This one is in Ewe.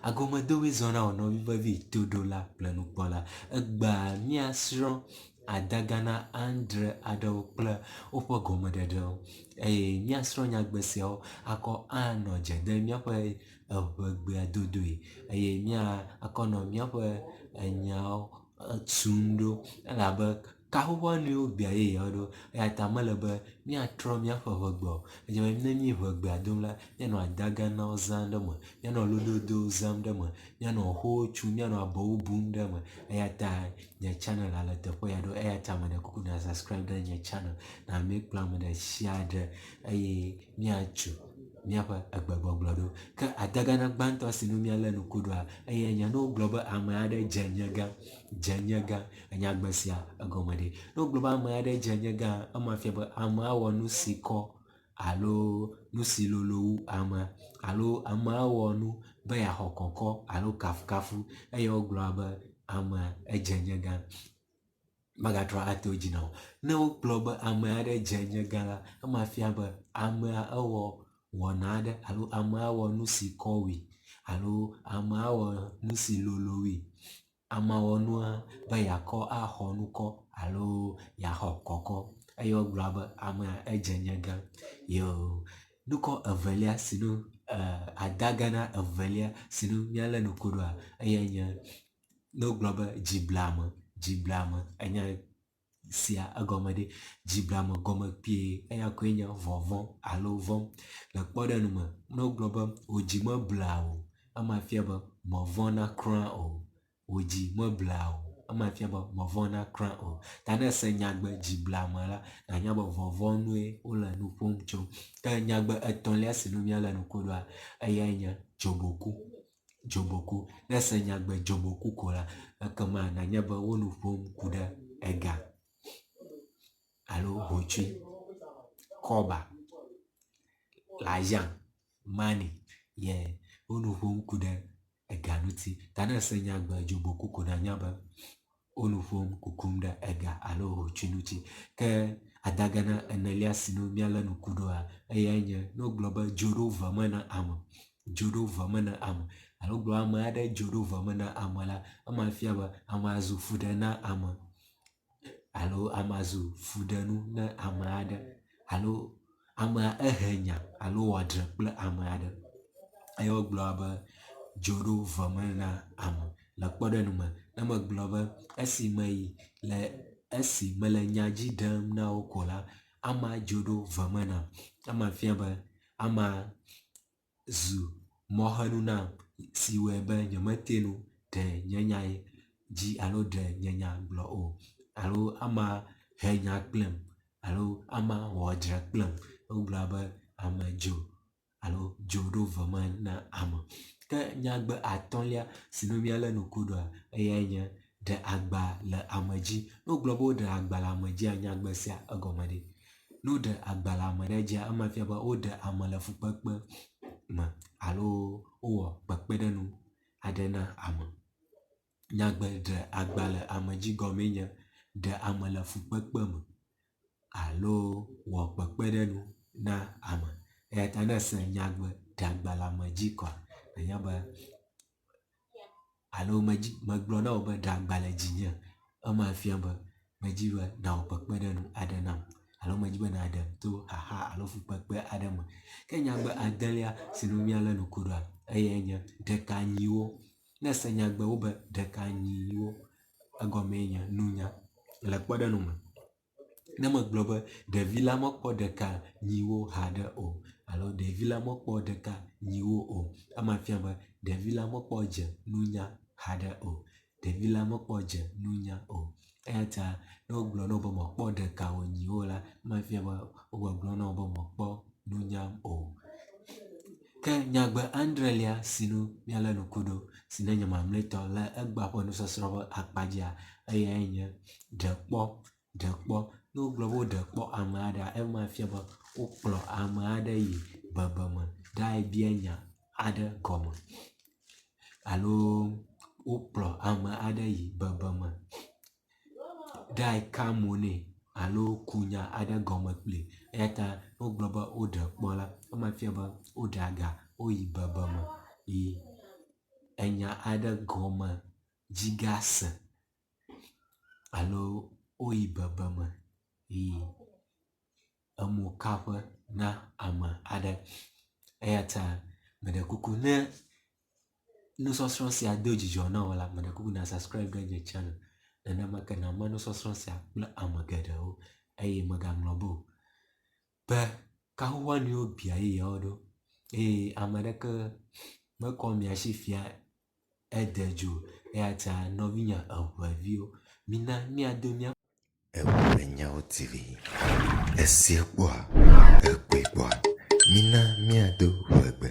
Agomedowoe zɔ na wò nɔvi vevi toɖola kple nukpɔla. Egbea míasrɔ̃ adagana adre aɖewo kple woƒe gɔmeɖeɖewo eye míasrɔ̃ nyagbe siawo akɔ anɔ dze dem míaƒe eŋegbea dodoe eye míakɔ nɔ míaƒe enyawo tum ɖo elabe kaƒoƒoa nue wogbea yeyeawo ɖo eya ta mele be míatrɔ míaƒe ŋegbe o. Edze be ne mí ŋegbea dom la, míanɔ adaganawo zãm ɖe eme, míanɔ lododowo zãm ɖe eme, míanɔ xowo tum, míanɔ abɔwo bum ɖe eme eya ta nye channel le teƒe ya ɖo eya ta meɖe kuku na subscribe ɖe nye channel na mí kple ame ɖe sia ɖe eye míatso míaƒe egbegbɔgblɔ ɖo. Ke adagana gbãtɔ si nu míalé ŋku ɖoa, eyae nye ne wogblɔ be ame aɖe dze nye gã, dze nye gã, enyagbe sia egɔme ɖe? Ne wogblɔ be ame aɖe dze nye gã, ema fia be amea wɔ nu si kɔ alo nu si lolo wu amea alo amea wɔ nu be yeaxɔ kɔkɔ alo kafukafu eye wogblɔa be amea edze nye gã. Megatrɔ ato edzi na wò. Ne wogblɔ be ame aɖe dze nye gã la, ema fia be amea ewɔ wɔna aɖe alo amea wɔ nu si kɔ wui alo amea wɔ nu si lolo wui. Amea wɔ nua be yeakɔ axɔ ŋkɔ alo yeaxɔ kɔkɔ eye wogblɔa be amea edze nye gã. Yoo. Nukɔ evelia si nu e adagana evelia si nu míalé ŋku ɖoa eyae nye ne wogblɔ be dzibleame, dzibleame enya sia egɔme ɖe? Dzibleame gɔme kpuie eya koe nye vɔvɔ̃ alo vɔ̃. Le kpɔɖeŋu me, ne wogblɔ be wò dzi meblea o, ema fia be mevɔ̃na kura o. Wò dzi meblea o, ema fia be mevɔ̃na kura o. Ta ne èse nyagbe dzibleame la, nànya be vɔvɔ̃ nue wole nu ƒom tso. Ke nyagbe etɔ̃lia si nu míalé ŋku ɖoa, eyae nye dzoboku. Dzoboku. Ne èse nyagbe dzoboku ko la, ekema nànya be wo nu ƒom ku ɖe ega alo hotsui, kɔba, l'argent, money ye wo nu ƒom ku ɖe ega ŋuti. Ta ne èse nyagbe dzoboku ko nànya be wo nu ƒom kukum ɖe ega alo hotsui ŋuti. Ke adagana enelia si nu míalé ŋku ɖoa, eyae nye ne wogblɔ be dzo ɖo ve me na ame, dzo ɖo ve me na ame alo wogblɔ ame aɖe dzo ɖo ve me na ame la, ema fia be amea zu fuɖe na ame alo amea zu fuɖenu na ame aɖe alo amea ehe nya alo wɔ dzre kple ame aɖe eye wogblɔ be dzo ɖo ve me na ame. Le kpɔɖeŋu me, ne megblɔ be esi meyi le esi mele nya dzi ɖem na wo ko la, amea dzo ɖo ve me nam. Ema fia be amea zu mɔxenu nam si wɔe be nyemete ŋu ɖe nye nya dzi alo ɖe nye nya gblɔ o alo amea he nya kplim alo amea wɔ dzre kplim. Wogblɔa be ame dzo alo dzo ɖo ve me na ame. Ke nyagbe atɔ̃lia si nu míalé ŋku ɖoa eyae nye ɖe agba le ame dzi. Ne wogblɔ be woɖe agba le ame dzia, nyagbe sia egɔme ɖe? Ne woɖe agba le ame ɖe dzia, ema fia be woɖe ame le fukpekpe me alo wowɔ kpekpeɖeŋu aɖe na ame. Nyagbe ɖe agba le ame dzi gɔmee nye ɖe ame le fukpekpe me alo wɔ kpekpeɖeŋu na ame. Eya ta ne ese nyagbe ɖe agba le ame dzi koa, ènya be alo medzi megblɔ na wò be ɖe agba le dzinye ema fia be medi be nàwɔ kpekpeɖeŋu aɖe nam alo medi be nàɖem to xaxa alo fukpekpe aɖe me. Ke nyagbe adelia si nu míalé ŋku ɖoa, eyae nye ɖeka nyiwo. Ne èse nyagbe wobe ɖeka nyiwo, egɔmee nye nunya. Le kpɔɖeŋu me, ne megblɔ be ɖevi la mekpɔ ɖeka nyiwo haɖe o alo ɖevi la mekpɔ ɖeka nyiwo o, ema fia be ɖevi la mekpɔ dze nunya haɖe o. Ɖevi la mekpɔ dze nunya o. Eya ta ne wogblɔ na wò be mekpɔ ɖeka wò nyiwo la, ema fia be wogbɔgblɔm na wò be mekpɔ nunya o. Ke nyagbe adrelia si nu míalé ŋku ɖo si nye mamlɛtɔ le egbea ƒe nusɔsrɔ̃ ƒe akpa dzia, eyae nye ɖe kpɔ, ɖe kpɔ. Ne wogblɔ be woɖe kpɔ ame aɖea, ema fia be wokplɔ ame aɖe yi bebeme ɖae bia nya aɖe gɔme alo wokplɔ ame aɖe yi bebeme ɖae ka mo nɛ alo ku nya aɖe gɔme kplii. Eya ta ne wogblɔ be woɖe kpɔ la, ema fia be woɖe aga, woyi bebeme yi. enya aɖe gɔme dzi gase alo woyi bebeme yi emokaƒe na ame aɖe. Eya ta meɖe kuku ne nusɔsrɔ̃ sia do dzidzɔ na wò la, meɖe kuku na subscribe ɖe nye channel. Nenema ke nàma nusɔsrɔ̃ sia kple ame geɖewo eye mègaŋlɔ be o be kahohoa nuwo bia yeyeawo ɖo eye ame aɖeke mekɔ mia si fia ede dzo o. Eya ta nɔvinye eŋeviwo, mina míado mía. Eʋenyawo TV. Esia kpɔa, ekpɔe kpɔa, mina míado ʋegbe.